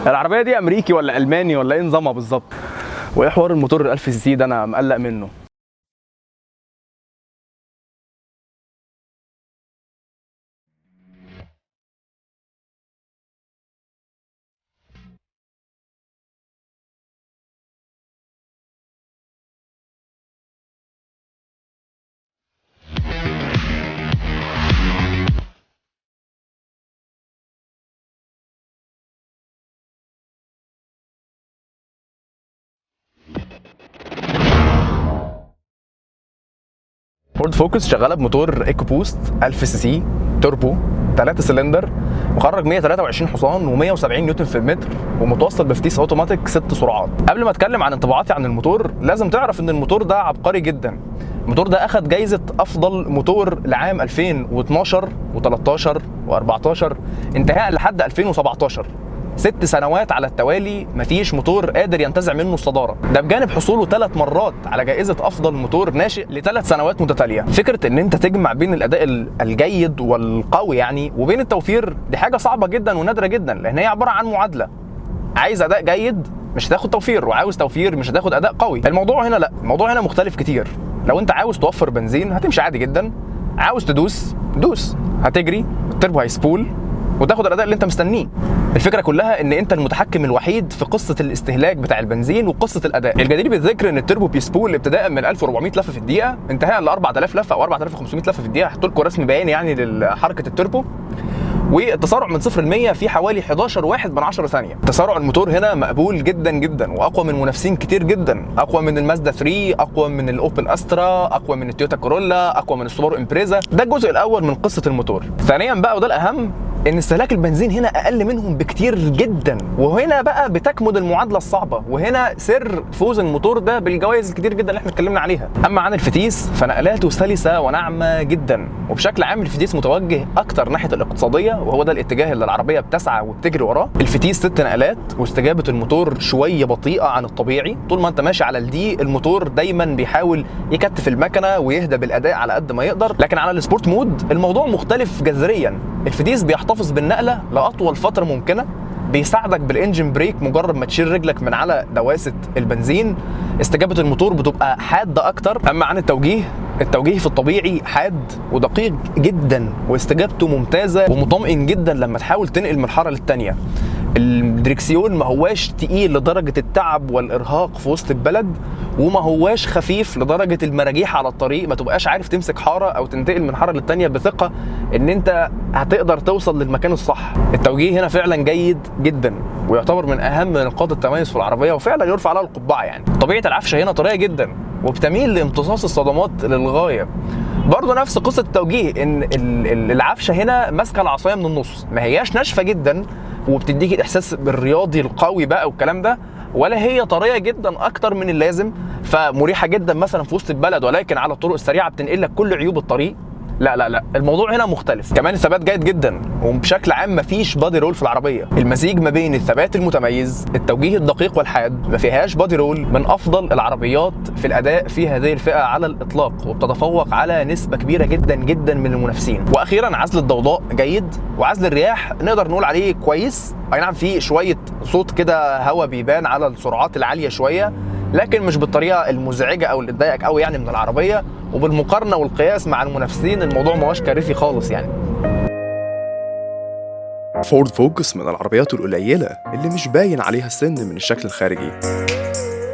العربية دي امريكي ولا الماني ولا ايه نظامها بالظبط؟ وايه حوار الموتور ال 1000 سي ده؟ انا مقلق منه. فورد فوكس شغالة بموتور EcoBoost 1000 cc turbo 3 سلندر، مخرج 123 حصان و170 نيوتن في المتر، ومتوصل بفتيس اوتوماتيك 6 سرعات. قبل ما اتكلم عن انطباعاتي عن الموتور لازم تعرف ان الموتور ده عبقري جدا. الموتور ده اخد جايزة افضل موتور لعام 2012 و13 و14 انتهاء لحد 2017، 6 سنوات على التوالي مفيش موتور قادر ينتزع منه الصدارة. ده بجانب حصوله 3 مرات على جائزة افضل موتور ناشئ ل3 سنوات متتالية. فكرة ان انت تجمع بين الاداء الجيد والقوي يعني وبين التوفير دي حاجة صعبة جدا ونادرة جدا، لان هي عبارة عن معادلة. عايز اداء جيد مش هتاخد توفير، وعاوز توفير مش هتاخد اداء قوي. الموضوع هنا لا، الموضوع هنا مختلف كتير. لو انت عاوز توفر بنزين هتمشي عادي جدا، عاوز تدوس دوس، هتجري التربو هيسبول وتاخد الاداء اللي انت مستنيه. الفكرة كلها ان انت المتحكم الوحيد في قصة الاستهلاك بتاع البنزين وقصة الاداء. الجدير بالذكر ان التربو بيسبول ابتداء من 1400 لفه في الدقيقة انتهاء ل 4000 لفه او 4500 لفه في الدقيقة. هحط لكم رسم بياني يعني لحركة التربو. والتسارع من 0 ل 100 في حوالي 11.1 ثانية. تسارع الموتور هنا مقبول جدا جدا واقوى من منافسين كتير جدا، اقوى من المازدا 3، اقوى من الاوبل استرا، اقوى من التويوتا كورولا، اقوى من السوبارو امبريزا. ده الجزء الاول من قصة الموتور. ثانيا بقى وده الاهم، ان استهلاك البنزين هنا اقل منهم بكتير جدا، وهنا بقى بتكمن المعادلة الصعبة، وهنا سر فوز الموتور ده بالجوائز الكتير جدا اللي احنا اتكلمنا عليها. اما عن الفتيس فنقلاته سلسه وناعمه جدا، وبشكل عام الفتيس متوجه اكتر ناحية الاقتصادية، وهو ده الاتجاه اللي العربية بتسعى وبتجري وراه. الفتيس 6 نقلات، واستجابه الموتور شوية بطيئه عن الطبيعي. طول ما انت ماشي على ال D الموتور دايما بيحاول يكتف المكنه ويهدى بالاداء على قد ما يقدر، لكن على ال sport mode الموضوع مختلف جذريا. الفتيس بيحتفظ بالنقله لاطول فترة ممكنة، بيساعدك بال engine brake مجرد ما تشيل رجلك من على دواسه البنزين. استجابة الموتور بتبقى حادة اكتر. اما عن التوجيه، التوجيه في الطبيعي حاد ودقيق جدا، واستجابته ممتازة ومطمئن جدا لما تحاول تنقل من حارة للتانيه. الدريكسيون ما هواش تقيل لدرجة التعب والارهاق في وسط البلد، وما هواش خفيف لدرجة المراجيح على الطريق ما تبقاش عارف تمسك حارة او تنتقل من حارة للتانيه بثقة ان انت هتقدر توصل للمكان الصح. التوجيه هنا فعلا جيد جدا، ويعتبر من اهم نقاط التميز في العربية، وفعلا يرفع عليها القبعة. يعني طبيعة العفشه هنا طرية جدا وبتميل لامتصاص الصدمات للغاية. برضه نفس قصة التوجيه، ان العفشه هنا ماسكه العصاية من النص، ما هياش ناشفة جدا وبتديك الاحساس بالرياضي القوي بقى والكلام ده، ولا هي طرية جدا اكتر من اللازم فمريحه جدا مثلا في وسط البلد، ولكن على الطرق السريعة بتنقل لك كل عيوب الطريق. لا لا لا، الموضوع هنا مختلف. كمان الثبات جيد جدا، وبشكل عام مفيش body roll في العربية. المزيج ما بين الثبات المتميز، التوجيه الدقيق والحاد، ما فيهاش body roll، من افضل العربيات في الاداء في هذه الفئة على الاطلاق، وبتتفوق على نسبه كبيرة جدا جدا من المنافسين. واخيرا عزل الضوضاء جيد، وعزل الرياح نقدر نقول عليه كويس. اي نعم في شوية صوت كده هوا بيبان على السرعات العالية شوية، لكن مش بالطريقة المزعجة او اللي تضايقك قوي يعني من العربية. وبالمقارنه والقياس مع المنافسين الموضوع ما هوش كارثي خالص يعني. فورد فوكس من العربيات القليلة اللي مش باين عليها السن من الشكل الخارجي.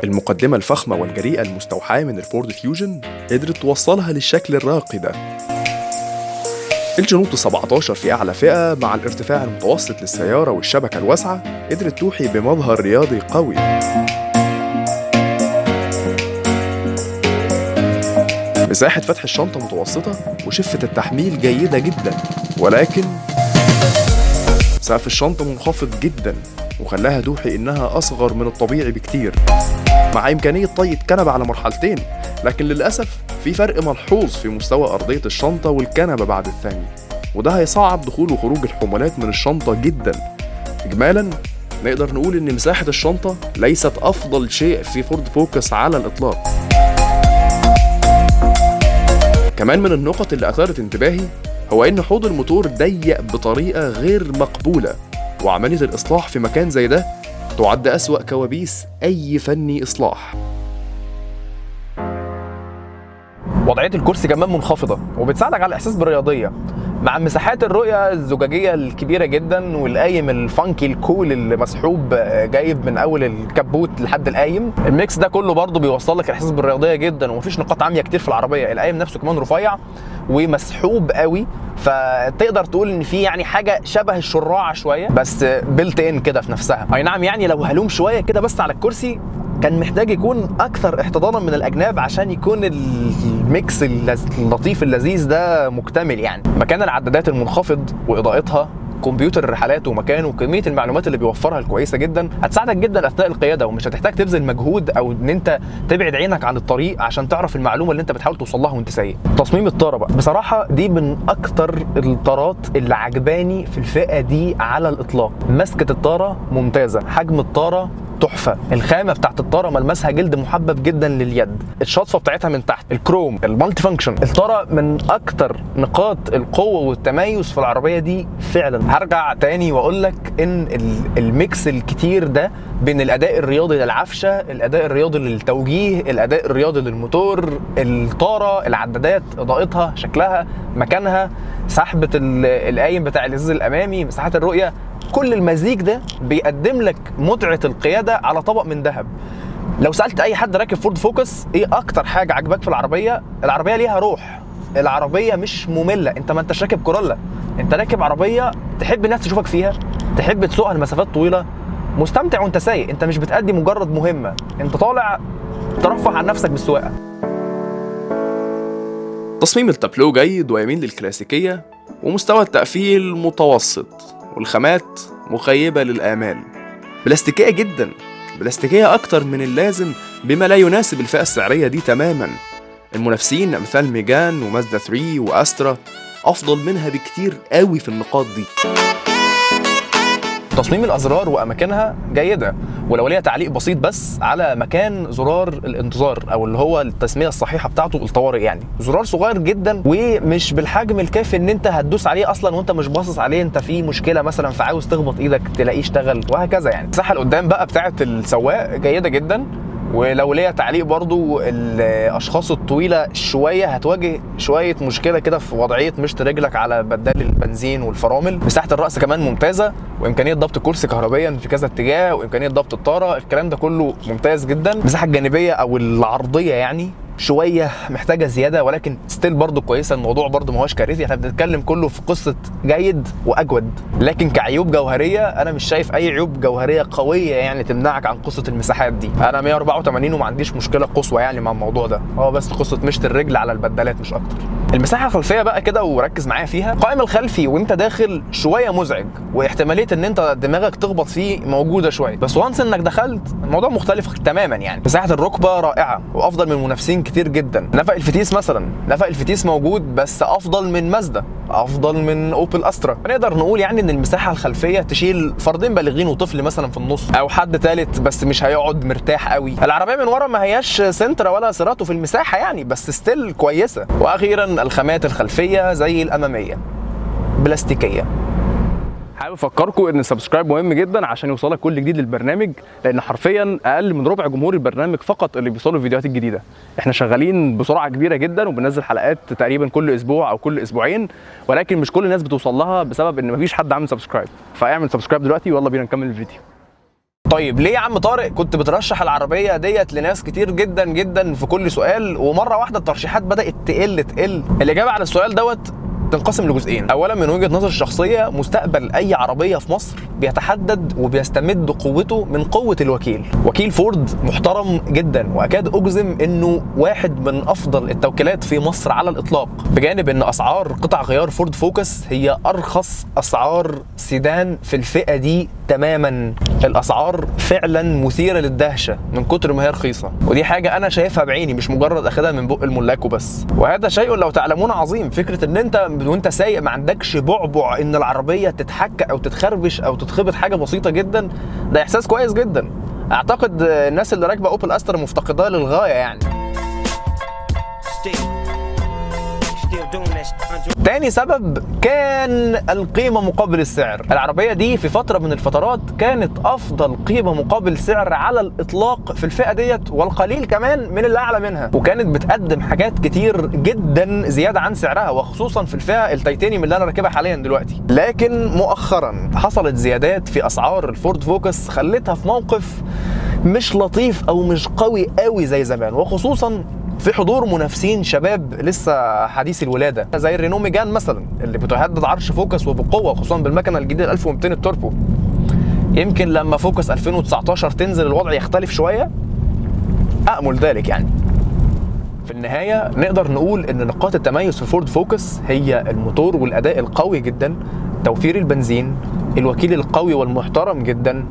المقدمة الفخمه والجريئه المستوحاه من الفورد فيوجن قدرت توصلها للشكل الراقي ده. الجنوط 17 في أعلى فئة مع الارتفاع المتوسط للسيارة والشبكة الواسعة قدرت توحي بمظهر رياضي قوي. مساحة فتح الشنطة متوسطة وشفة التحميل جيدة جدا، ولكن سقف الشنطة منخفض جدا وخلاها توحي إنها أصغر من الطبيعي بكتير، مع إمكانية طي الكنبة على مرحلتين، لكن للأسف في فرق ملحوظ في مستوى أرضية الشنطة والكنبة بعد الثاني، وده هيصعب دخول وخروج الحمولات من الشنطة جدا. إجمالا نقدر نقول إن مساحة الشنطة ليست أفضل شيء في فورد فوكس على الإطلاق. كمان من النقط اللي أثارت انتباهي هو إن حوض الموتور ضيق بطريقة غير مقبولة، وعملية الإصلاح في مكان زي ده تعد أسوأ كوابيس أي فني إصلاح. وضعية الكرسي كمان منخفضة وبتساعدك على الاحساس بالرياضيه، مع مساحات الرؤية الزجاجيه الكبيرة جدا، والقايم ال funky ال cool اللي مسحوب جايب من اول الكبوت لحد القايم. ال mix ده كله برضه بيوصل لك الاحساس بالرياضيه جدا، ومفيش نقاط عامية كتير في العربيه. القايم نفسه كمان رفيع ومسحوب قوي، فتقدر تقول ان في يعني حاجة شبه الشراعه شوية، بس built in كده في نفسها. اي نعم يعني لو هلوم شوية كده بس على الكرسي، كان محتاج يكون اكثر احتضانا من الاجناب عشان يكون ال mix اللطيف اللذيذ ده مكتمل. يعني مكان العدادات المنخفض واضاءتها، كمبيوتر الرحلات ومكانه، وكمية المعلومات اللي بيوفرها الكويسة جدا هتساعدك جدا اثناء القياده، ومش هتحتاج تبذل مجهود او ان انت تبعد عينك عن الطريق عشان تعرف المعلومة اللي انت بتحاول توصل لها وانت سايق. تصميم الطاره بقى، بصراحة دي من اكتر الطارات اللي عجباني في الفئة دي على الاطلاق. مسكه الطاره ممتازة، حجم الطاره تحفة، الخامة بتاعت الطاره ملمسها جلد محبب جدا لليد، الشطفه بتاعتها من تحت، الكروم، ال multi function. الطاره من اكتر نقاط القوة والتميز في العربية دي فعلا. هرجع تاني واقول لك ان ال mix الكتير ده بين الاداء الرياضي للعفشه، الاداء الرياضي للتوجيه، الاداء الرياضي للموتور، الطاره، العدادات، اضاءتها، شكلها، مكانها، سحبه القايم بتاع الازاز الامامي، مساحات الرؤية، كل المزيج ده بيقدم لك متعه القيادة على طبق من ذهب. لو سالت اي حد راكب فورد فوكس ايه اكتر حاجة عجباك في العربية، العربية ليها روح، العربية مش مملة. انت ما انتش راكب كورولا، انت راكب عربية تحب الناس تشوفك فيها، تحب تسوقها لمسافات طويلة، مستمتع وانت سايق. انت مش بتأدي مجرد مهمة، انت طالع ترفه عن نفسك بالسواقه. تصميم التابلو جيد ويميل للكلاسيكية، ومستوى التقفيل متوسط، والخامات مخيبة للآمال، بلاستيكية جدا، بلاستيكية أكتر من اللازم بما لا يناسب الفئة السعرية دي تماما. المنافسين أمثال ميجان ومازدا 3 وأسترا أفضل منها بكتير قوي في النقاط دي. تصميم الازرار واماكنها جيدة، ولو ليها تعليق بسيط بس على مكان زرار الانتظار او اللي هو التسمية الصحيحة بتاعته الطوارئ، يعني زرار صغير جدا ومش بالحجم الكافي ان انت هتدوس عليه اصلا وانت مش باصص عليه، انت في مشكلة مثلا فعاوز تخبط ايدك تلاقيه اشتغل وهكذا. يعني المساحة اللي قدام بقى بتاعه السواق جيدة جدا، ولو ليا تعليق برضو الاشخاص الطويلة شوية هتواجه شوية مشكلة كده في وضعية مشط رجلك على بدال البنزين والفرامل. مساحة الراس كمان ممتازة، وامكانية ضبط الكرسي كهربيا في كذا اتجاه، وامكانية ضبط الطاره، الكلام ده كله ممتاز جدا. المساحة الجانبية او العرضية يعني شوية محتاجه زيادة، ولكن still برضو كويسة، الموضوع برضو ما هوش كارثي. احنا بنتكلم كله في قصة جيد واجود، لكن كعيوب جوهرية انا مش شايف اي عيوب جوهرية قوية يعني تمنعك عن قصة المساحات دي. انا 184 وما عنديش مشكلة قصوى يعني مع الموضوع ده، هو بس قصة مشط الرجل على البدلات مش اكتر. المساحة الخلفية بقى كده وركز معايا فيها، القائم الخلفي وانت داخل شوية مزعج، واحتماليه ان انت دماغك تخبط فيه موجودة شوية، بس وانس انك دخلت الموضوع مختلف تماما. يعني مساحة الركبة رائعة وافضل من منافسين كتير جدا. نفق الفتيس مثلا، نفق الفتيس موجود بس افضل من مازدا، افضل من اوبل استرا. نقدر نقول يعني ان المساحة الخلفية تشيل فردين بالغين وطفل مثلا في النص او حد ثالث، بس مش هيقعد مرتاح قوي. العربية من ورا ما هياش سنترا ولا سيراتو في المساحة يعني، بس still كويسة. واخيرا الخامات الخلفية زي الامامية بلاستيكيه. حابب افكركم ان ال subscribe مهم جدا عشان يوصلك كل جديد للبرنامج، لان حرفيا اقل من ربع جمهور البرنامج فقط اللي بيوصلوا الفيديوهات الجديدة. احنا شغالين بسرعة كبيرة جدا وبننزل حلقات تقريبا كل اسبوع او كل اسبوعين، ولكن مش كل الناس بتوصل لها بسبب ان مفيش حد عامل subscribe. فاعمل subscribe دلوقتي ويلا بينا نكمل الفيديو. طيب ليه يا عم طارق كنت بترشح العربية ديت لناس كتير جدا جدا في كل سؤال، ومرة واحدة الترشيحات بدات تقل تقل؟ الاجابة على السؤال دوت تنقسم لجزئين. اولا من وجهه نظر الشخصية، مستقبل اي عربية في مصر بيتحدد وبيستمد قوته من قوة الوكيل. وكيل فورد محترم جدا، واكاد اجزم انه واحد من افضل التوكيلات في مصر على الاطلاق، بجانب ان اسعار قطع غيار فورد فوكس هي ارخص اسعار سيدان في الفئة دي تماما. الاسعار فعلا مثيرة للدهشه من كتر ما هي رخيصة، ودي حاجة انا شايفها بعيني مش مجرد اخدها من بق الملاك وبس. وهذا شيء لو تعلمون عظيم، فكرة ان انت وانت سايق ما عندكش بعبع ان العربية تتحك او تتخربش او تتخبط حاجة بسيطة جدا، ده احساس كويس جدا. اعتقد الناس اللي راكبه اوبل استرا مفتقداه للغاية يعني. Still doing that تاني سبب كان القيمة مقابل السعر. العربية دي في فترة من الفترات كانت أفضل قيمة مقابل سعر على الإطلاق في الفئة ديت، والقليل كمان من اللي أعلى منها، وكانت بتقدم حاجات كتير جدا زيادة عن سعرها، وخصوصا في الفئة التيتانيوم اللي أنا راكبها حاليا دلوقتي. لكن مؤخرا حصلت زيادات في أسعار الفورد فوكس خلتها في موقف مش لطيف أو مش قوي قوي زي زمان، وخصوصا في حضور منافسين شباب لسه حديث الولادة زي الرينو ميجان مثلا اللي بتهدد عرش فوكس وبقوة، خصوصا بالمكنه الجديدة 1200 التوربو. يمكن لما فوكس 2019 تنزل الوضع يختلف شوية، امل ذلك يعني. في النهاية نقدر نقول ان نقاط التميز في فورد فوكس هي الموتور والاداء القوي جدا، توفير البنزين، الوكيل القوي والمحترم جدا،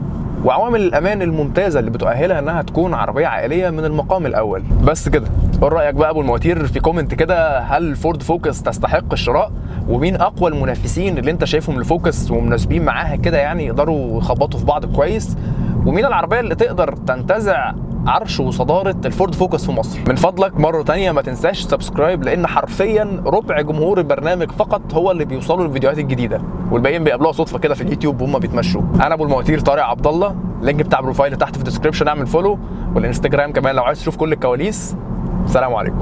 وعوامل الامان الممتازة اللي بتؤهلها انها تكون عربية عائلية من المقام الاول. بس كده، قول رايك بقى ابو المواتير في comment كده، هل فورد فوكس تستحق الشراء؟ ومين اقوى المنافسين اللي انت شايفهم لفوكس ومناسبين معاها كده، يعني يقدروا يخبطوا في بعض كويس؟ ومين العربية اللي تقدر تنتزع عرش وصداره الفورد فوكس في مصر؟ من فضلك مرة تانية ما تنساش subscribe، لان حرفيا ربع جمهور البرنامج فقط هو اللي بيوصلوا للفيديوهات الجديدة، والباقيين بيقابلوها صدفة كده في اليوتيوب وهم بيتمشوا. انا ابو المواتير طارق عبد الله، link بتاع profile ي تحت في ال description، اعمل follow، والانستجرام كمان لو عايز تشوف كل الكواليس. سلام عليكم.